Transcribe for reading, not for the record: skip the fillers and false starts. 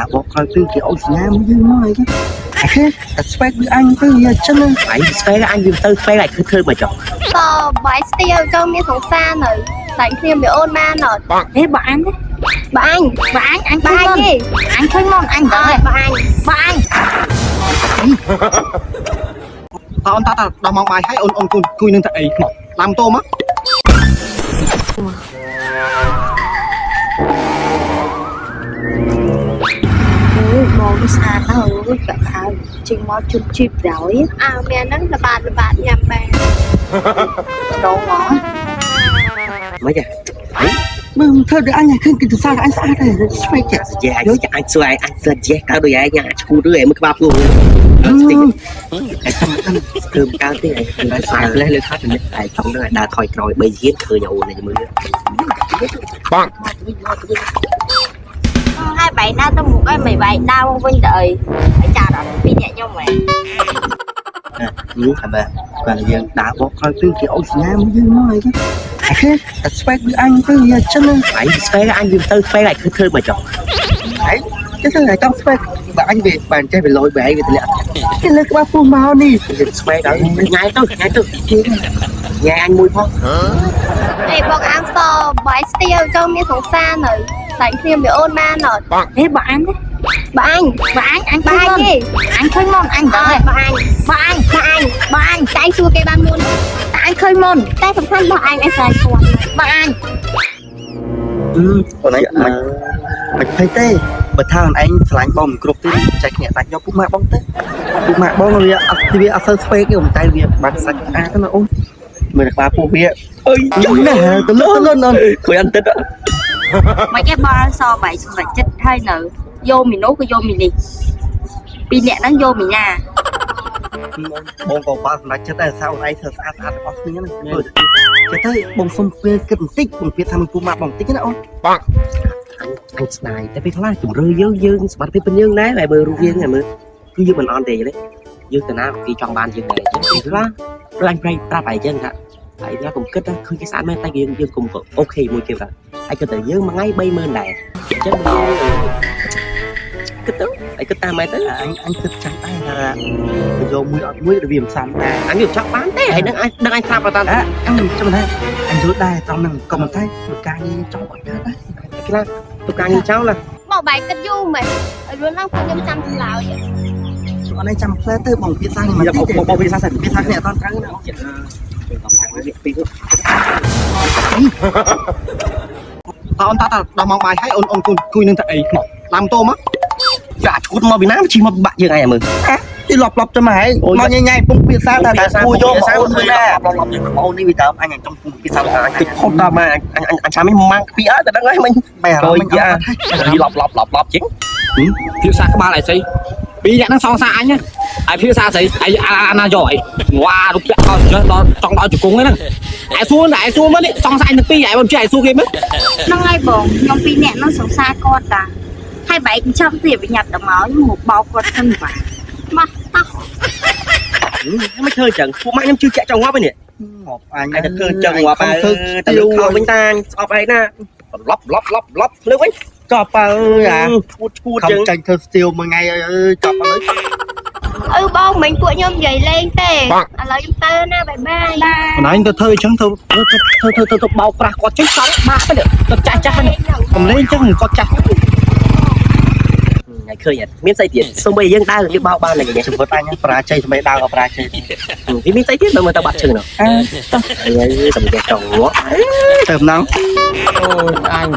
ដើរបកក្រោយពីគេអុយសញ្ញាមួយយើងមកអីអាគេតែស្វែកវាអញទៅវាចឹង ឯងស្វែងអញវាទៅស្វែងឯងគឺធ្វើមកចុះ តបាយស្ទៀវចង់មានសង្សារនៅតែគ្នាមីអូនបានអត់ ហេបើអញទេ បើអញ បើអញអញ បើ ឃើញមុន អញទេ អញឃើញមុនអញដឹង បើអញ បើអញ តើអូនតើដល់ម៉ោងបាយហើយអូនអូនគួយនឹងទៅអីមកឡើងម៉ូតូមក អូយបងនេះស្អាតណាស់អើយកាក់ខៅចេញមកជុំជីបដោយ អើមានហ្នឹងល្បាតល្បាតញ៉ាំបាន ដងមក មិនទេ មើលធ្វើដូចអញឃើញគេទៅសារអញស្អាតហើយស្វែកចេះ ចេះអញអញស្វែងអញស្វែងចេះកើតដូចឯងញ៉ាំឈូតឬឯងមើលក្បាលពោះតិចឯងធ្វើកើតទេឯងតែស្វែងផ្លេះលើខាត់នេះឯងចង់នឹងឯងដើរថយក្រោយ3យានឃើញអូនឯងមើល 棒 ហើយបែកដើរទៅមុខហើយមិនបែកដើរមកវិញទៅអីហើយចាដល់ពីរអ្នកខ្ញុំហ៎ នេះថាបើគាត់យើងដើរបកក្រោយពីគេអុយសញ្ញាមួយយើងមកអីអាគេតែស្វែកវាអញទៅវាចឹង ឯងស្វែងអញវាទៅស្វែងឯងគឺធ្វើមកចុះ ឯងចេះតែចង់ស្វែកបើអញវាបានចេះវាលយបែវាតម្លាក់គេលើក្បាលពោះមកនេះ ស្វែងដល់ញ៉ៃទៅញ៉ៃទៅញ៉ៃអញមួយផង អេបងអាំសបាយស្ទៀវចង់មានសង្សារនៅតែគ្នាមីអូនបានអត់ ហេបើអញទេ បើអញ បើអញអញ បើ ឃើញមុន អញទេ អញឃើញមុនអញដឹង បើអញ បើអញ បើអញ បើអញ តែសួរគេបានមុន តែអញឃើញមុន តែសំខាន់របស់អញឯងស្រែគាត់ បើអញ អូនឯងមិនមិនភ័យទេបើថាអូនឯងឆ្លាញ់បងមិនគ្រប់ទេចែកគ្នាដាច់យកពុកម៉ាក់បងទៅពុកម៉ាក់បងវាអត់វាអត់សូវស្វេកទេតែវាបាត់សាច់ស្អាតណាអូន មើលក្បាលពោះវាអើយ យំណាស់ទៅលុនទៅលុនអូន ឃើញអន្តិត មិនទេបើសបែកសម្រេចចិត្តហើយនៅយកមីនោះក៏យកមីនេះពីរអ្នកហ្នឹងយកមីណា បងក៏បានសម្រេចចិត្តដែរថាអូនឯងធ្វើស្អាតស្អាតរបស់គ្នាណាចិត្តទៅបងសុំពេលគិតបន្តិចបងពីថាមួយពុកម៉ាក់បងបន្តិចណាអូន អញស្ដាយតែពេលខ្លះជំរឿយើងយើងសមត្ថភាពប៉ុនយើងដែរតែមើលរូបយើងមើលគឺយើងមិនអន់ទេទេយើងទៅណាគេចង់បានយើងដែរអញ្ចឹងពេលខ្លះព្រោះអញប្រែប្រាប់ឯងចឹងថាឯងថាកុំគិតថាឃើញគេស្អាតមែនតែយើងយើងកុំអូខេមួយគេបាទឯងគិតតែយើងមួយថ្ងៃ30000ដែរអញ្ចឹងគិតទៅឯងគិតតាមឯងទៅ អញអញគិតចាំដែរថាយកមួយអត់មួយវាមិនសមដែរ អញវាចង់បានទេឯងនឹងអញដឹងអញស្រាប់អត់តា អញចាំថាអញយល់ដែរត្រង់ហ្នឹងក៏មិនតែធ្វើការងារចង់ឲ្យកើតដែរ ខ្លះទុកការងារចោលណា មកបាយគិតយូរមែនឲ្យរួនឡើងពួកខ្ញុំចាំចម្លើយ អូនឯងចាំផ្លែទៅបងភាសានេះមក បងបងភាសាសិន ភាសាគ្នាអត់ត្រូវណាអូន ពី តើអូនតើដល់ម៉ោងបាយហើយអូនអូនគួយនឹងទៅអីមកឡើងម៉ូតូមក ចាឈួតមកពីណាជិះមកបាក់យើងឯងមើល ទីលប់លប់ចាំហើយមកញ៉ៃញ៉ៃពុំភាសាថាគួយកមកអូនមួយណាអូននេះវាដើមអញចង់ពុំភាសា អញគិតផុតដល់មកអញអញចាំមិនម៉ាំងពីអើតែដឹងហើយមិញ បែរ ចូលយ៉ាលប់លប់លប់លប់ជាង ភាសាក្បាលអីស្អីពីរអ្នកហ្នឹងសងសាអញណាឯភាសាស្អីឯអាណាយកអីវ៉ារូបពាក់អត់ចេះដល់ចង់ដល់ជង្គង់ហ្នឹងឯសួរឯសួរមើលនេះសងសាអញទាំងពីរឯមិនចេះឯសួរគេមើល ហ្នឹងហើយបងខ្ញុំពីរអ្នកហ្នឹងសង្សារគាត់តាហើយបែកចាំទៀតវាញាត់ដល់មកខ្ញុំមកបោកគាត់ហ្នឹងបាទ មកតោះ មិនធ្វើចឹងពួកម៉ាក់ខ្ញុំជឿជាក់ចង់ងាប់ឯនេះ ងាប់អញ ឯងតែធ្វើចឹងងាប់ហើយតែលើខោវិញតាស្អប់ឯងណាលប់លប់លប់លប់លើវិញ ចប់អើយអា ឈួតឈួតចឹង ខំចាញ់ធ្វើស្ទៀវមួយថ្ងៃអើយចប់អើយ អឺបងមិញពួកខ្ញុំនិយាយលេងទេឥឡូវខ្ញុំទៅណាបាយបាយ ណៃទៅធ្វើអញ្ចឹងទៅទៅទៅទៅបោកប្រាស់គាត់ចេញចង់បាក់ទៅទៅចាស់ចាស់ហ្នឹងកំលេងអញ្ចឹងគាត់ចាស់ ថ្ងៃឃើញអត់មានស្អីទៀតសូម្បីយើងដើរយើងបោកបានតែញ៉េ ជីវិតអញបរាជ័យថ្មីដើរក៏បរាជ័យ វាមានស្អីទៀតបើមើលទៅបាត់ជើងនោះអើយតែចង់ងាប់ ទៅម្ដង អូយអញ